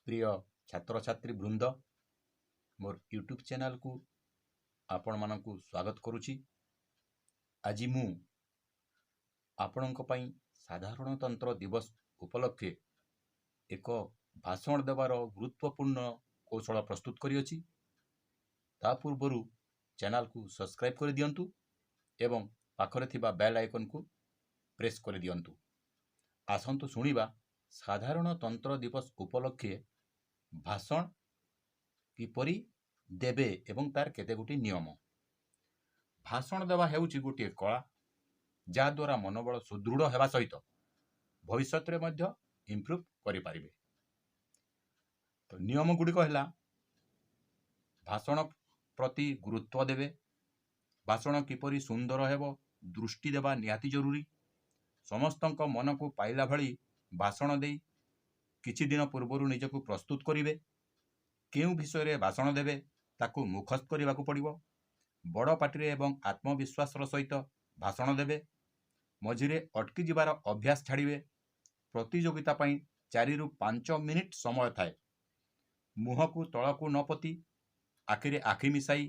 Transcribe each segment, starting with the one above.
ପ୍ରିୟ ଛାତ୍ରଛାତ୍ରୀ ବୃନ୍ଦ, ମୋର ୟୁଟ୍ୟୁବ୍ ଚ୍ୟାନେଲକୁ ଆପଣମାନଙ୍କୁ ସ୍ୱାଗତ କରୁଛି। ଆଜି ମୁଁ ଆପଣଙ୍କ ପାଇଁ ସାଧାରଣତନ୍ତ୍ର ଦିବସ ଉପଲକ୍ଷେ ଏକ ଭାଷଣ ଦେବାର ଗୁରୁତ୍ୱପୂର୍ଣ୍ଣ କୌଶଳ ପ୍ରସ୍ତୁତ କରିଅଛି। ତା ପୂର୍ବରୁ ଚ୍ୟାନେଲକୁ ସବସ୍କ୍ରାଇବ୍ କରିଦିଅନ୍ତୁ ଏବଂ ପାଖରେ ଥିବା ବେଲ୍ ଆଇକନ୍କୁ ପ୍ରେସ୍ କରିଦିଅନ୍ତୁ। ଆସନ୍ତୁ ଶୁଣିବା, ସାଧାରଣତନ୍ତ୍ର ଦିବସ ଉପଲକ୍ଷେ ଭାଷଣ କିପରି ଦେବେ ଏବଂ ତାର କେତେ ଗୋଟି ନିୟମ। ଭାଷଣ ଦେବା ହେଉଛି ଗୋଟିଏ କଳା, ଯାହାଦ୍ୱାରା ମନୋବଳ ସୁଦୃଢ଼ ହେବା ସହିତ ଭବିଷ୍ୟତରେ ମଧ୍ୟ ଇମ୍ପ୍ରୁଭ୍ କରିପାରିବେ। ତ ନିୟମ ଗୁଡ଼ିକ ହେଲା, ଭାଷଣ ପ୍ରତି ଗୁରୁତ୍ୱ ଦେବେ। ଭାଷଣ କିପରି ସୁନ୍ଦର ହେବ, ଦୃଷ୍ଟି ଦେବା ନିହାତି ଜରୁରୀ। ସମସ୍ତଙ୍କ ମନକୁ ପାଇଲା ଭଳି ଭାଷଣ ଦେଇ କିଛି ଦିନ ପୂର୍ବରୁ ନିଜକୁ ପ୍ରସ୍ତୁତ କରିବେ। କେଉଁ ବିଷୟରେ ଭାଷଣ ଦେବେ, ତାକୁ ମୁଖସ୍ଥ କରିବାକୁ ପଡ଼ିବ। ବଡ଼ ପାଟିରେ ଏବଂ ଆତ୍ମବିଶ୍ୱାସର ସହିତ ଭାଷଣ ଦେବେ। ମଝିରେ ଅଟକି ଯିବାର ଅଭ୍ୟାସ ଛାଡ଼ିବେ। ପ୍ରତିଯୋଗିତା ପାଇଁ 4ରୁ 5 ମିନିଟ୍ ସମୟ ଥାଏ। ମୁହଁକୁ ତଳକୁ ନ ପୋତି, ଆଖିରେ ଆଖି ମିଶାଇ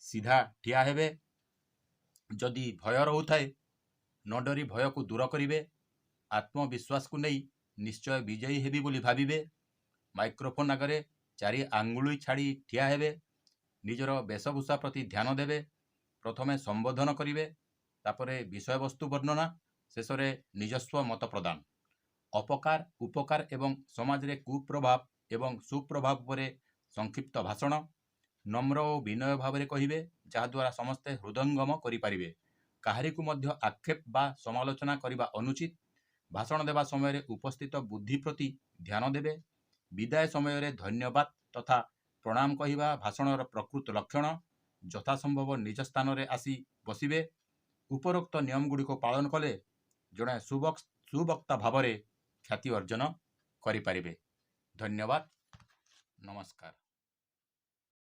ସିଧା ଠିଆ ହେବେ। ଯଦି ଭୟ ରହୁଥାଏ, ନ ଡରି ଭୟକୁ ଦୂର କରିବେ। ଆତ୍ମବିଶ୍ୱାସକୁ ନେଇ ନିଶ୍ଚୟ ବିଜୟୀ ହେବି ବୋଲି ଭାବିବେ। ମାଇକ୍ରୋଫୋନ୍ ଆଗରେ 4 ଆଙ୍ଗୁଳି ଛାଡ଼ି ଠିଆ ହେବେ। ନିଜର ବେଶଭୂଷା ପ୍ରତି ଧ୍ୟାନ ଦେବେ। ପ୍ରଥମେ ସମ୍ବୋଧନ କରିବେ, ତାପରେ ବିଷୟବସ୍ତୁ ବର୍ଣ୍ଣନା, ଶେଷରେ ନିଜସ୍ୱ ମତ ପ୍ରଦାନ। ଅପକାର, ଉପକାର ଏବଂ ସମାଜରେ କୁପ୍ରଭାବ ଏବଂ ସୁପ୍ରଭାବ ଉପରେ ସଂକ୍ଷିପ୍ତ ଭାଷଣ ନମ୍ର ଓ ବିନୟ ଭାବରେ କହିବେ, ଯାହାଦ୍ୱାରା ସମସ୍ତେ ହୃଦୟଙ୍ଗମ କରିପାରିବେ। କାହାରିକୁ ମଧ୍ୟ ଆକ୍ଷେପ ବା ସମାଲୋଚନା କରିବା ଅନୁଚିତ। ଭାଷଣ ଦେବା ସମୟରେ ଉପସ୍ଥିତ ବୁଦ୍ଧି ପ୍ରତି ଧ୍ୟାନ ଦେବେ। ବିଦାୟ ସମୟରେ ଧନ୍ୟବାଦ ତଥା ପ୍ରଣାମ କହିବା ଭାଷଣର ପ୍ରକୃତ ଲକ୍ଷଣ। ଯଥାସମ୍ଭବ ନିଜ ସ୍ଥାନରେ ଆସି ବସିବେ। ଉପରୋକ୍ତ ନିୟମଗୁଡ଼ିକୁ ପାଳନ କଲେ ଜଣେ ସୁବକ୍ତା ଭାବରେ ଖ୍ୟାତି ଅର୍ଜନ କରିପାରିବେ। ଧନ୍ୟବାଦ, ନମସ୍କାର।